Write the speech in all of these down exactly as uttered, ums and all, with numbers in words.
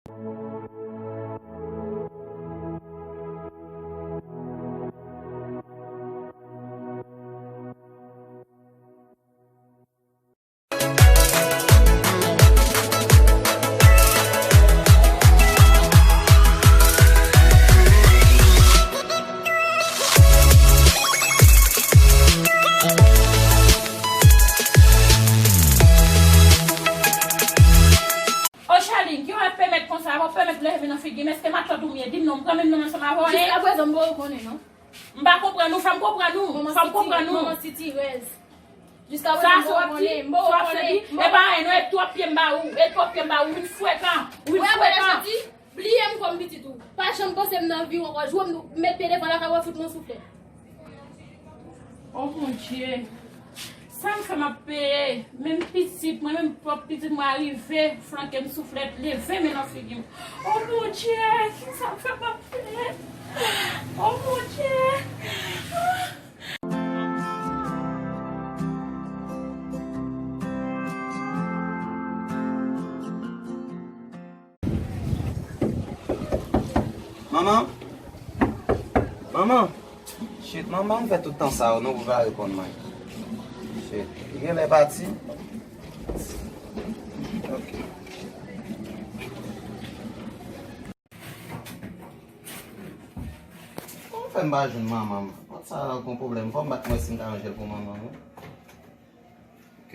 O Charline, ki w ap pèmèt konsa, w ap pèmèt leve nan figi m, èske matant ou m ye? Di m non, m pran menm non ansanm avè w, hein? Jiskaprezan, m poko konnen, non. M pa konprann ou, fè m konprann ou, fè m konprann ou. Manman sitirèz. Jiskaprezan, m poko konnen, m poko konnen. E pa anyen non, e twòp pye m ba ou, e twòp pye m ba ou, ou vin frekan, ou vin frekan. Bliye m kòm pitit ou. Pa janm panse m nan vi w ankò. Jou w met pye devan lakay ou, w ap fout mwen souflèt. O Bondye, sa m fè m ap peye. Menm pitit mwen, menm pwòp pitit mwen arive flanke m souflèt, leve men nan figi m. O Bondye, kisa m fè m ap peye? O Bondye. Manman? Manman? Shit, manman, m fè tout tan sa yo, non, pou pa reponn mwen. Shit, li genlè pati. Ok. Kòman fè m pa jwenn manman m? Kont sa la gon pwoblèm. Fò m bat mwen si m ka ranje l pou manman m, wi. Ok.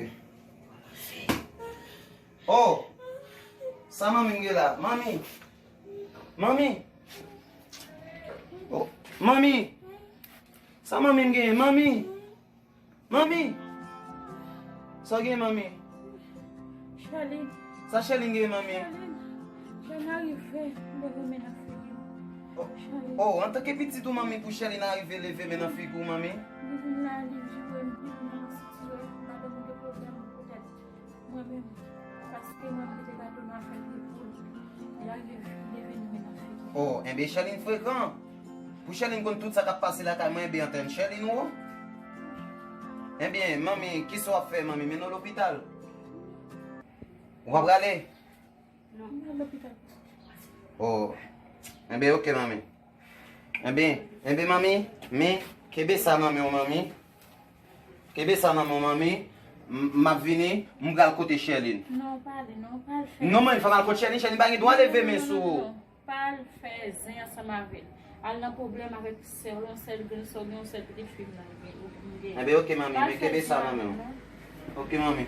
Oh! Sa manmi m gen la? Manmi! Manmi! Oh, manmi! Sa manmi m genyen? Manmi! Manmi! Sa w gen, manmi? Charline. Sa Charline gen, manmi? Charline. Charline arive, leve men nan figi m. Oh, Charline. Oh, antanke pitit ou, manmi, pou Charline arive leve men nan figi w, manmi? Li vin la, li joure m, li vin la, si ti wè, madanm ou gen pwoblèm poutèt mwen menm, paske mwen mete gato nan afè l pou li. Li arive, li leve men nan figi m. Oh, enben Charline frekan. Pou Charline konn tout sa k ap pase lakay mwen, enben antann Charline ou. Enben, manmi, kisa w ap fè, manmi? Mennen w lopital. Ou pa prale? Non. M pral lopital. Oh. Enben, ok, manmi. Enben, enben, manmi, men, kenbe sa nan men w, manmi. Kenbe sa nan men w, manmi. M, m ap vini, m pral kote Charline. Non, pa ale, non, pa al fè. Non, manmi, fò m al kote Charline, Charline pa gen dwa leve men sou ou. Pa al fè zen ansanm avè l. Al nan pwoblèm avèk sè w lan, sèl grenn sè w gen, yon sèl pitit fi m nan gen, ou m gen. Enben, ok, manmi, men kenbe sa nan men w. Ok, manmi.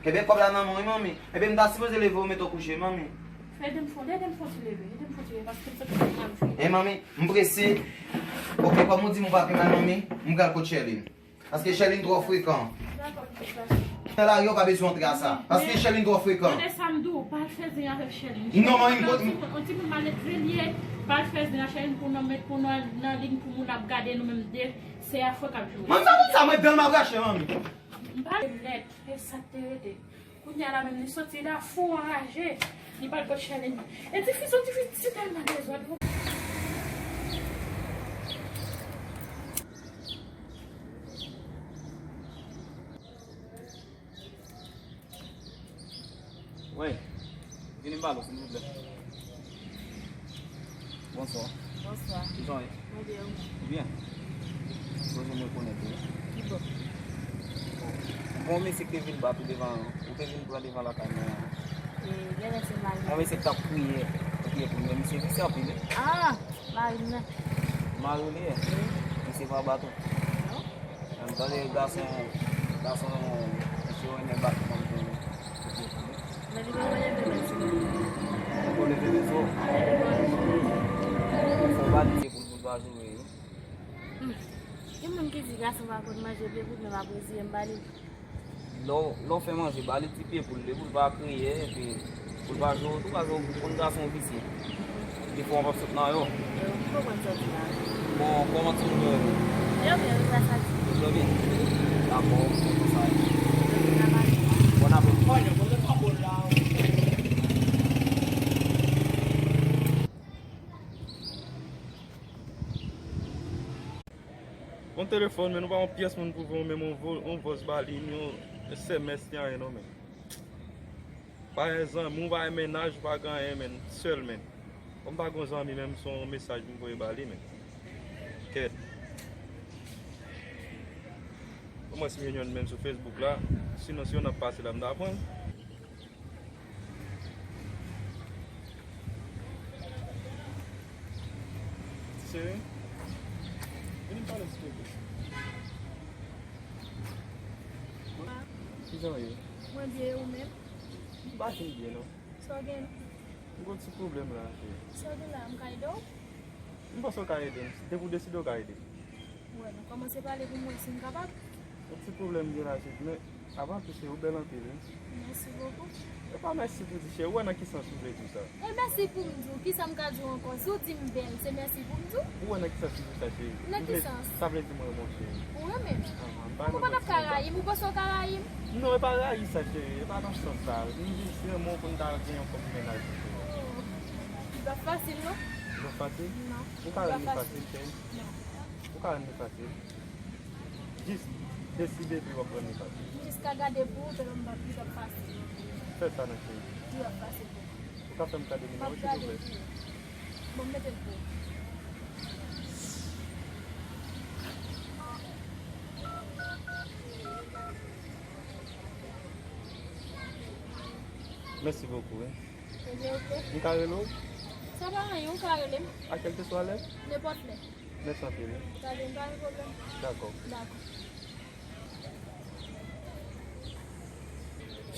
Kenbe kòb la nan men w, wi, manmi. Enben, m ta sipoze leve w mete w kouche, manmi. Fè ede m fon, ede m fon ti leve, ede m fon ti leve, paske m santi m ap vini. E manmi, m prese. Ok, kòm ou di m ou pa pi mal, manmi, m pral kot Charline. Paske Charline twò frekan. Nan lari, yo pa bezwen antre a sa. Paske Charline twò frekan. Tande sa m di w, pa al fè zen avèk Charline. Non, manmi, m... Yon timoun malelve li ye, pa al fè zen ak Charline pou nou met pou nou nan liy pou moun ap gade nou menm de. Se afè k ap joure. Manmi, sa konn sa, mwen dan m ap rache, manmi. M pa nèt, e sa k te rete. Kounye a la menm, li soti la, fou, anraje. Li pral kot Charline. E tifi, se yon tifi si tèlman dezòd. Wi, vini m pale w, silvouplè. Bonswa. Bonswa. Kijan w ye? Mwen byen, ou menm? Ou byen. Mwen bezwen mwen konnen tou, wi. Ki bò? Bon, mesye ki te vin bat ou devan, ou te vin pran devan lakay mwen an. E, genlè se mari m. Yon mesye ki t ap kriye, kriye pou mwen. Misye visye anpil, wi. Ah, mari m nan. Mari w li ye? Wi. Misye pa bat ou? Non. M tande gason, gason, misye renmen bat fanm tou. Men li pa konn leve men sou mwen. Ou konn leve men sou ou? Fò w ba li se pou l, pou l pa joure, wi. Hmm. Gen moun ki di gason pa konn manje pye pou l, men m ap reziye m ba li. Lè w, lè w fè manje, ba li ti pye pou l, pou l pa kriye, epi pou l pa joure w tou, paske w konn gason visye. Defwa w p ap sot nan yo. Yo, m konprann sa w di la. Bon, kòman ti moun yo ye menm? Yo byen, wi, gras a Dye. Yo byen? Wi. Dakò, m kontan sa ye. Yo byen, n ap ale. Bon apeti. Yon telefòn, men nou pa yon pyès moun pou voye yon menm yon vo-, yon vòs ba li, ni yon S M S, ni anyen non, men. Pa gen zanmi, ou pa gen mennaj, ou pa gen anyen, men, sèl, men. Kòm m pa gen zanmi, menm se yon mesaj m voye ba li, men. Kèt. Omwen si m jwenn youn menm sou Facebook la, sinon si youn ap pase la, m ta pran l. Ti cheri, vini m pale ti pepe. Kijan w ye? Mwen byen, ou menm? M pa fin byen, non. Sa w gen? M gon ti pwoblèm la, cheri. Sa w gen la, m ka ede w? M panse w ka ede m. Depi w deside, w ka ede m. Wè, nou kòmanse pale pou m wè si m kapab. Yon ti pwoblèm gen la, cheri, men avan tou, cheri, ou bèl anpil, wi. Mèsi bokou. E pa mèsi pou di, cheri, ou wè nan ki sans ou vle di sa? E mèsi pou m di w, kisa m ka di w ankò? Si w di m bèl, se mèsi pou m di w. Ou wè nan ki sans ou di sa, cheri? Nan ki sans? Sa vle di m renmen w, cheri. Ou renmen m? Ahan, m pa renmen w. Ou pa t ap ka rayi m, ou panse w ka rayi m? Non, e pa rayi sa, cheri, e pa nan sans sa. M jis renmen w pou n ta gen yon kòk mennaj, cheri. Oh, li p ap fasil, non? Li p ap fasil? Non. Ou ka rann li fasil, cheri? Non. Ou ka rann li fasil. Jis deside epi w ap rann li fasil. M jis ka gade pou ou, telman m pa, li p ap fasil. Fè sa non, cheri. Li p ap fasil pou mwen. Ou ka fè m gade nimewo w, silvouplè? M ap gade pou ou. Bon, m mete l pou ou. Mèsi bokou, wi. Ebyen, oke. M ka rele w? Sa pa anyen, ou ka rele m. A kèlkeswa lè? Nenpòt lè. Mèsi anpil, wi. Gade, m pa gen pwoblèm. Dakò. Dakò.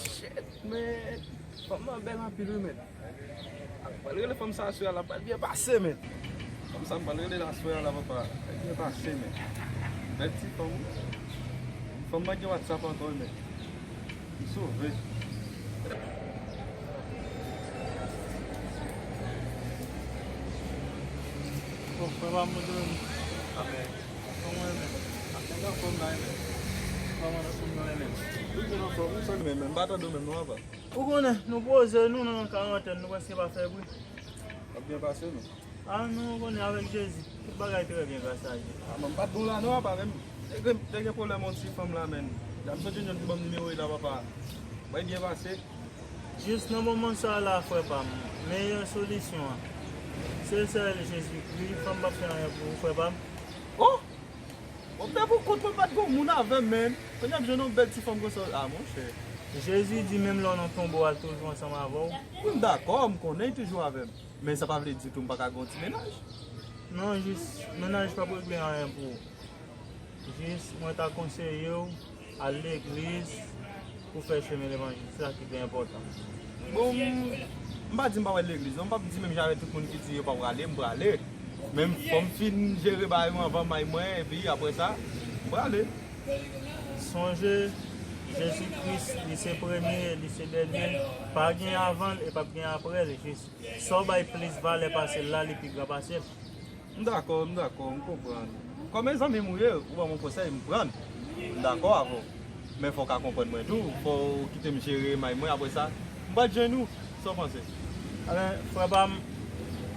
Shit, man. Fanm nan bèl anpil, wi, man. Mwen rele fanm sa aswè a, l ap pral byen pase, men. Fanm sa m pral rele l aswè a la, papa, l ap byen pase, men. Bèl ti fanm, wi. Fanm nan gen WhatsApp ankò, wi, men. M sove. Bon, frè pa m, mwen te menm. Amèn. Kòman w ye, men? Mwen anfòm la, wi, men. Kòman w ye, men? Wi, mwen anfòm, wi, sa, men, men, m pa tande w menm, non, papa. Ou konnen, nou poze, nou nan karantèn, nou prèske pa fè bri. Ap byen pase, non? A, nou konnen avèk Jezi, tout bagay trè byen gras a Dye. A, men m pa t bon la non, apa, men te gen, te gen pwoblèm yon ti fanm la, men. Jan m sot jwenn yon ki ban m nimewo li la, papa. Bagay byen pase. Jis nan moman sa la, frè pa m, meyè solisyon an, se sèl Jezikri, fanm p ap fè anyen pou ou, frè pa m. Oh! Bon, m te pou kont mwen, pa t gon moun avè m, men. Kounye a m jwenn yon bèl ti fanm konsa, a, monchè. Jezi di, menm lè w nan tonbo, al toujou ansanm avè w. Wi, m dakò, m konnen li toujou avè m. Men sa pa vle di tou m pa ka gen yon ti mennaj. Non, jis, mennaj p ap regle anyen pou ou. Jis, mwen ta konseye w al legliz pou fè chemen levanjil. Se sa ki pi enpòtan. Bon, m, m pa di m pa pral legliz, non. M p ap di menm jan avèk tout moun ki di yo pa prale, m prale. Men fò m fin jere bagay mwen anvan may mwen, epi apre sa, m prale. Sonje, Jezi Kris, li se premye, li se dènye. Pa gen avan l e p ap gen apre l. Jis, sa w bay plis valè pase l la, li pi gran pase l. M dakò, m dakò, m konprann. Kòm e zanmi m ou ye, ou ban m yon konsèy, m pran l. M dakò avè w. Men fò w ka konprann mwen tou, fò w kite m jere may mwen, apre sa, m pral jwenn ou. Sa w panse? Ebyen, frè pa m,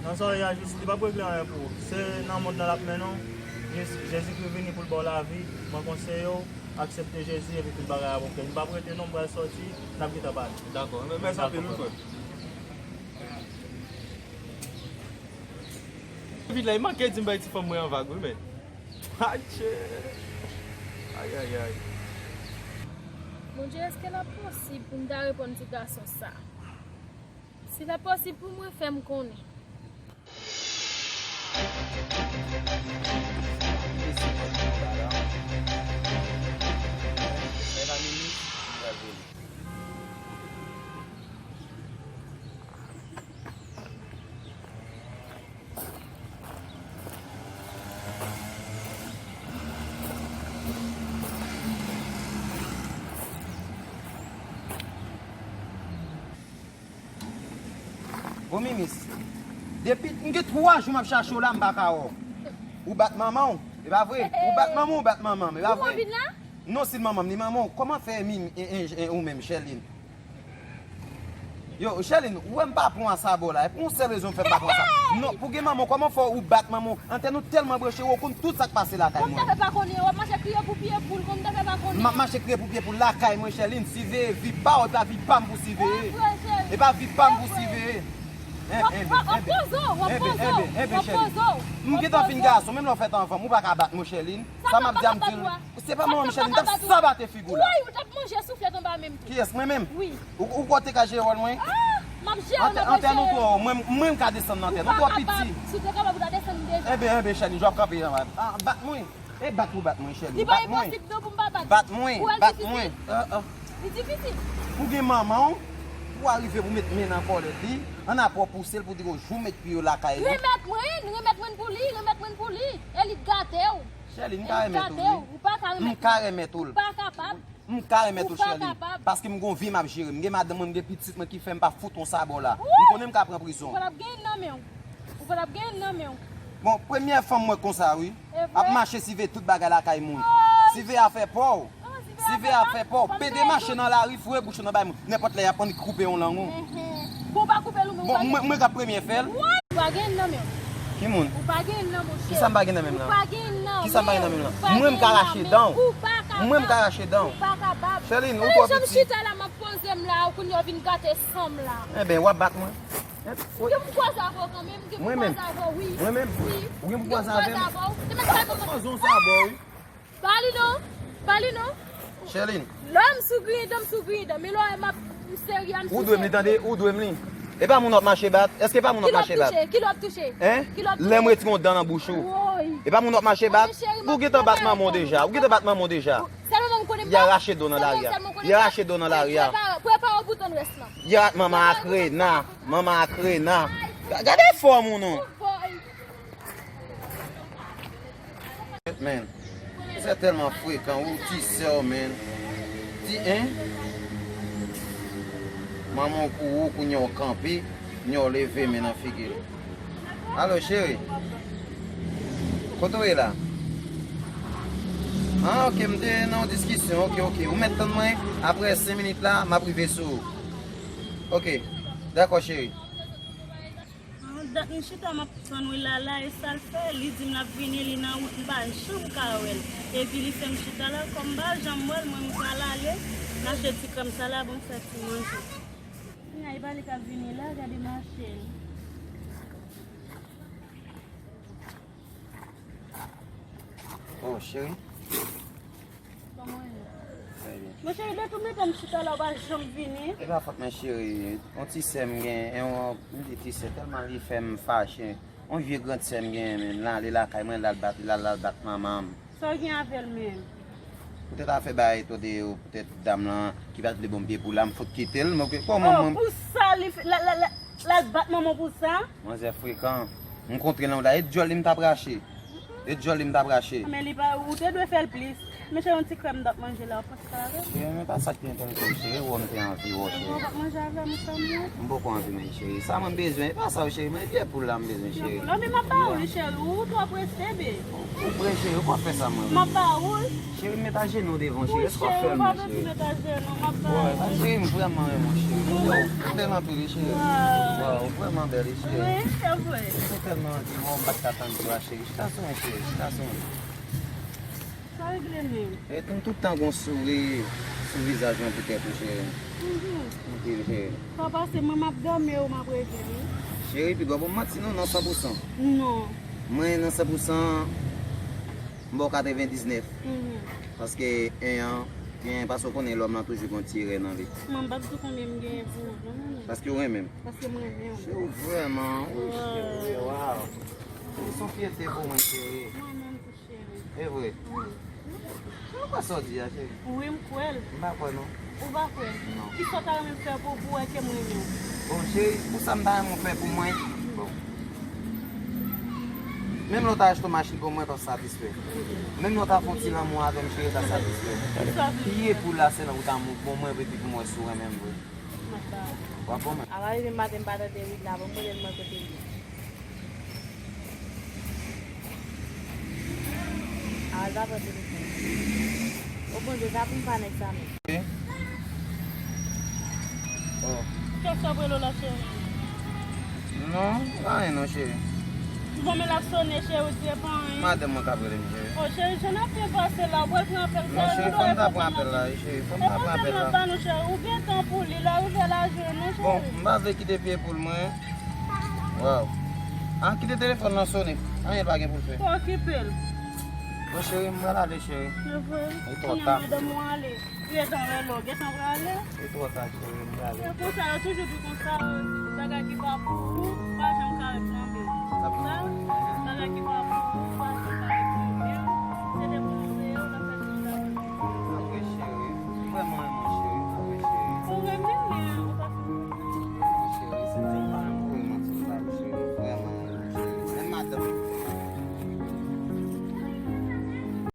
nan sa w ye a, jis, li p ap regle anyen pou ou. Se nan mond lan l ap mennen w. Jis, Jezikri vini pou l ba w lavi. Mwen konseye w, aksepte Jezi epi tout bagay ap oke. M p ap rete non, m pral sòti, n ap gentan pale. Dakò. Mèsi anpil, wi, frè. Epi la, li manke di m bay ti fanm mwen an vag, wi, men. Atchè! Ayayay! Bondye, èske l ap posib pou m ta reponn ti gason sa? Si l ap posib pou mwen, fè m konnen. Bon, Mimis, depi m gen twa jou m ap chache w la, m pa ka wè w. Ou bat manman w, e pa vre? Ou bat manman w, ou bat manman m, e pa vre? Ou vin la? Non, si l manman m, li manman w. Kòman fè, Mimi, e, e, e, ou menm, Chèlin? Yo, Chèlin, ou wè m pa pran sa bò la. E pou yon sèl rezon m fè m pa pran sa. Non, pou gen manman, kòman fè ou bat manman w? Antèn ou tèlman branche, ou konn tout sa k pase lakay mwen. Kòm ta fè pa konnen, w ap mache kriye pou pye poul, kòm ta fè pa konnen. M ap mache kriye pou pye poul lakay mwen, Chèlin, siveye vi pa w, epi a vi pa m pou siveye. Bon, frè, chè, E pa vi pa m pou siveye. W ap poze w, w ap poze w, w ap poze w. M gentan fin gason, menm lè w fèt anvan m, ou pa ka bat mwen, Chèlin. Sa m ap di a m di l. Se pa manman m, Chèlin, m t ap sabate figi w la. Woy, ou t ap manje souflèt anba men m tou. Kiyès, mwen menm? Wi. Ou, ou kwè w te ka jere wòl mwen? Ah, m ap jere anba mwen, cheri. Antè nou twò wo, mwen, mwen m ka desann nan antè nou twò piti. Si w te kapab, ou ta desann m deja. Enben, enben, Chèlin, j ap kanpe anba. Ah, bat mwen. E bat ou bat mwen, Chèlin. Li pa enposib non pou m pa bat ou. Bat mwen, bat mwen. Ou wè l difisil? Li difisil. Pou gen manman w, pou arive pou met men nan kòlèt li, ann apre w pouse l pou di w jou met pye w lakay li. Remèt mwen, remèt mwen pou li, remèt mwen pou li. E li t gate w. Chèlin, m ka remèt ou li. Ou pa ka remèt mwen. M ka remèt ou l. Ou pa kapab. M ka remèt ou, Chèlin. Ou pa kapab. Paske m gon vi m ap jere. M gen madanm mwen, m gen pitit mwen ki fè m pa fout yon sa bò la. M konnen m ka pran prizon. Ou pa t ap gen nan men w. Ou pa t ap gen nan men w. Bon, premyè fanm mwen konsa, wi. Ap mache siveye tout bagay lakay moun. Siveye afè pa w. Siveye afè pa w. Pede mache nan lari, foure bouch ou nan bay moun. Nenpòt lè y ap annik koupe yon lang ou. Bon, ou pa koupe l ou menm. Bon, mwen, mwen k ap premye fè l. Ou pa gen nan men w. Ki moun? Ou pa gen nan, monchè. Kisa m pa gen nan men m lan? Ou pa gen nan men w. Kisa m pa gen nan men m lan? Mwen m ka rache dan w. Mwen m ka rache dan w. Ou pa kapab. Chèlin, ou twò piti. Jan m chita la, m ap poze m la, ou kounye a w vin gate san m la. Enben, w ap bat mwen. Gen pou kwaze avè w kanmenm, gen pou kwaze avè w, wi. Mwen menm? Wi. Ou gen pou kwaze avè m? Gen pou kwaze avè w. Te mèt bay mwen. Mwen zon sa bò, wi. Ba li non. Ba li non. Chèlin. Lè m sou griyen dan, m sou griyen dan. Men lè w wè m ap, m serye a, m serye. Ou dwe m li, tande, ou dwe m li. E pa moun w ap mache bat? Èske e pa moun w ap mache bat? Ki lè w ap touche? Ki lè w ap touche? Hein? Ki lè w ap touche? Lè m retire yon dan nan bouch ou. Woy. E pa moun w ap mache bat? Ou gentan bat manman w deja. Ou gentan bat manman w deja. Sèl manman m konnen m bat. Y a rache do nan lari a. Y a rache do nan lari a. Prepare, prepare w pou tann rès lan. Y a manman a krena. Manman a krena. Ga-, gade fòm ou non. Woy. Men, se tèlman frekan, ou ti sè w, men. Ti, en? Manman w kou ou, kounye a w kanpe, kounye a w leve men nan figi l. Alo, cheri. Kote w ye la? Ah, ok, m te nan yon diskisyon. Ok, ok. Ou mèt tann mwen, apre senk minit la, m ap rive sou ou. Ok. Dakò, cheri. Ah, dat m chita m ap tann wi Lala, e sa l fè, li di m l ap vini, li nan wout, m pa janm ka wè l. Epi li fè m chita la, kòm m pa janm wè l, mwen m pral ale, m achte ti krèm sa la, bon, fè ti manje. Nya, e pa li k ap vini la, gade mache l. Oh, cheri. Kòman w ye? Trè byen. Mon cheri, depi m ete m chita la, ou pa janm vini. E pa fòt mwen, cheri. Yon ti sè m gen, yon, m di ti sè, tèlman li fè m fache. Yon vye grand sè m gen, men l ale lakay mwen, l al bat, l al, l al bat manman m. Sa w gen avè l menm? Poutèt afè bagay to de yo, poutèt dam lan ki pa t vle ban m pye pou l la, m fout kite l, mwen, kòman mwen. Oh, pou sa li fè, la, la, la, l al bat manman w pou sa? Manzè frekan. M kontre nan wout la, e dyòl li m t ap rache. E dyòl li m t ap rache. Men li pa, ou te dwe fè l plis. Men se yon ti krèm m t ap manje la, ou panse sa avè m? Cheri, men pa sa k te enterese m, cheri, wè m te anvi wè w, cheri. Ou p ap manje avè m, ou fè m wont. M poko anvi, men cheri. Sa mwen bezwen, e pa sa w, cheri, men pye poul la m bezwen, cheri. Pye poul la, men m ap ba ou li, cheri. Ou twò prese, babe. Ou prese, ou pa fè sa, mwen. M ap ba ou l. Cheri, met ajenou devan, cheri. Èske w ap fè l, mwen, cheri? Cheri, m ap ba ou. Cheri, m vrèman renmen w, cheri. Ou bèl anpil, wi, cheri. Waw, ou vrèman bèl, wi, cheri. Wi, se vre. Mwen tèlman anvi wè w, m pa t ka tann pou a, cheri. Chita sou mwen, cheri, chita sou mwen. Sa regle menm? E m tout tan gon souri sou vizaj mwen poutèt ou, cheri. Anpil, cheri. Sa pase, mwen m ap dòmi, ou m ap reve, wi. Cheri, piga w ban m manti non, nan san pou san. Non. Mwen nan san pou san, m ba w katrevendiznèf. Paske en an, en, paske w konnen lòm lan toujou gon ti erè nan li. Mwen m p ap di konbyen m genyen pou ou, non, non, non. Paske w renmen m. Paske m renmen w. Cheri, w vrèman, wi, cheri, waw. Cheri, se yon fyète pou mwen, cheri. Mwen menm tou, cheri. E vre? Wi. Cheri, ou kwè sa w di a, cheri? Wi, m kwè l. M pa kwè, non. Ou pa kwè? Non. Kisa w ta renmen m fè pou, pou w wè ke m renmen w? Bon, cheri, pou sa m ta renmen w fè pou mwen, bon. Menm lè w ta achte yon machin pou mwen, w t ap satisfè. Menm lè w ta fè yon ti lanmou avè m, cheri, w t ap satisfè. Pye poul la, se nan ou ta mou bon mwen, epi pou mwen, si w renmen m vre. M ap ba ou. W ap ban mwen. A pa rive maten, m pa tande rit la, bon, m rele l mwen kote l ye. A, l pa pran telefòn. O Bondye, sa pou m pa nèg sa menm. Oh. Kiyès k ap rele w la, cheri? Non, pa anyen non, cheri. Bon, men l ap sone, cheri, ou di e pa anyen. Madanm mwen k ap rele m, cheri. O, cheri, jan n ap byen pase la, ou pral pran apèl sa. Non, cheri, fò m ta pran apèl la, wi, cheri. Fò m ta pran apèl la. Ba nou, cheri, ou gen tan pou li, la rive la jwe nou, cheri. Bon, m pa vle kite pye poul mwen. Waw. Ah, kite telefòn nan sone. Anyen pa gen pou l fè. Fò okipe l. Bon, cheri, m pral ale, cheri. Evre. Li twò ta. Madanm ou ale. Li gentan rele w, gentan prale. Li twò ta, cheri, m prale. E konsa, yo toujou di konsa, bagay ki pa pou ou, pa janm ka reklame. Sa,